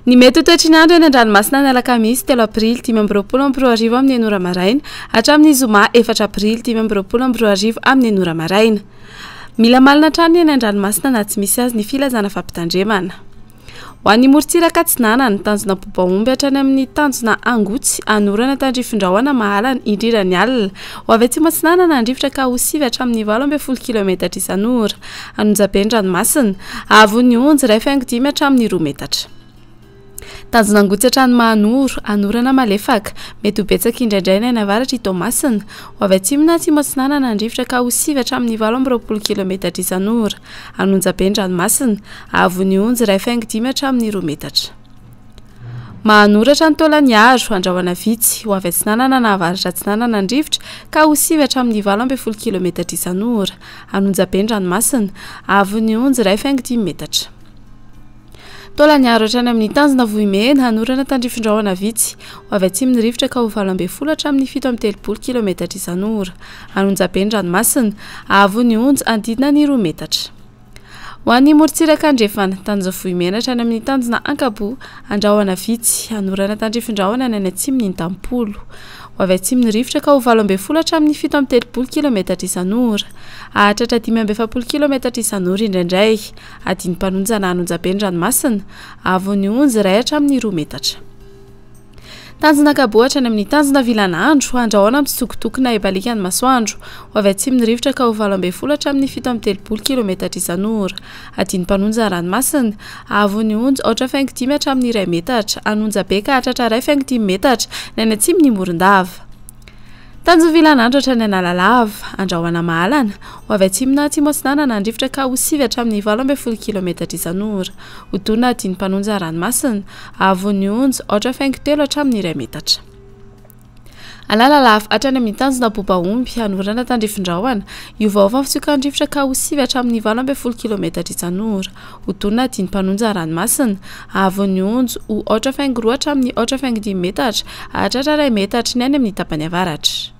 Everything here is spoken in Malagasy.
Ny mety ho toetry ny andro eny an-dranomasina ny alakamisy 3 aprily 2025 amin'ny 6 ora maraina hatramin'ny zoma 4 aprily 2025 amin'ny 6 ora maraina. Mila malina hatrany ny eny an-dranomasina na tsy misy azy ny filazana fampitandremana. Ho an'ny morontsiraka atsinanana, tanjona Bobaomby hatrany amin'ny tanjona Angotsy, Anorana tandrifindrahona Mahalana, indrindra ny alina. Ho avy atsimo atsinanana ny rivotra ka ho 9 hatramin'ny 18 kilometatra isan'ora. Anonjabe ny ranomasina. Haavon'ny onja, 1,5 hatramin'ny 2 metatra. Tanjona Angotsy hatrany Mahanoro, Anorana malefaka. Mety ho betsaka indraindray ny any avaratr'i Toamasina. Ho avy atsimo na atsimo atsinanana ny rivotra ka ho 9 hatramin'ny 28 kilometatra isan'ora. Anonjabe ny ranomasina. Haavon'ny onja, 1,5 hatramin'ny 2 metatra. Mahanoratra ny Taolagnaro, andrahona vitsy. Ho avy atsinanana na avaratra atsinanana ny rivotra ka ho 9 hatramin'ny 18 kilometatra isan'ora. Anonjabe ny ranomasina. Haavon'ny onja, 1,5 metatra. Taolagnaro hatrany amin'ny tanjona Vohimena, hanorana tandrifindrahona vitsy. Ho avy atsimo ny rivotra ka ho 18 hatramin'ny 37 kilometatra isan'ora. Anonjabe ny ranomasina. Haavon'ny onja, hanodidina ny 2 metatra. Ho an'ny morontsiraka andrefana, tanjona Vohimena hatrany amin'ny tanjona Ankaboa, andrahona vitsy. Hanorana tandrifindrahona ny any atsimon'ny Tampolo. Ho avy atsimo ny rivotra ka ho 18 hatramin'ny 37 kilometatra isan'ora. Hahatratra 45 kilometatra isan'ora indraindray. Adin'ny-mpanonja na anonjabe ny ranomasina, haavon'ny onja 1 hatramin'ny 2 metatra. Tanjona Ankaboa hatrany amin'ny tanjona Vilanandro, andrahona mitsitokotoko na hibaliaka ny masoandro. Ho avy atsimo ny rivotra ka ho 18 hatramin'ny 37 kilometatra isan'ora. Adin'ny-mpanonja ny ranomasina, haavon'ny onja 4,5 hatramin'ny 1 metatra, anonja be ka hahatratra 1,5 metatra ny any atsimon'i Morondava. Tanjona Vilanandro hatrany Analalava, andrahona mahalana, ho avy atsimo na atsimo atsinanana ny rivotra ka ho 9 hatramin'ny 18 kilometatra isan'ora. Ho dona adin'ny-mpanonja ny ranomasina, haavon'ny onja 4,3 hatramin'ny 1 metatra. Analalava hatrany amin'ny tanjona Bobaomby, hanorana tandrifindrahona, hiovaova ny fitsokan'ny rivotra ka ho 9 hatramin'ny 18 kilometatra isan'ora. Ho dona adin'ny-mpanonja ny ranomasina, haavon'ny onja ho 4,2 hatramin'ny 4,5 metatra, hahatratra 1 metatra ny any amin'ny tapany avaratra.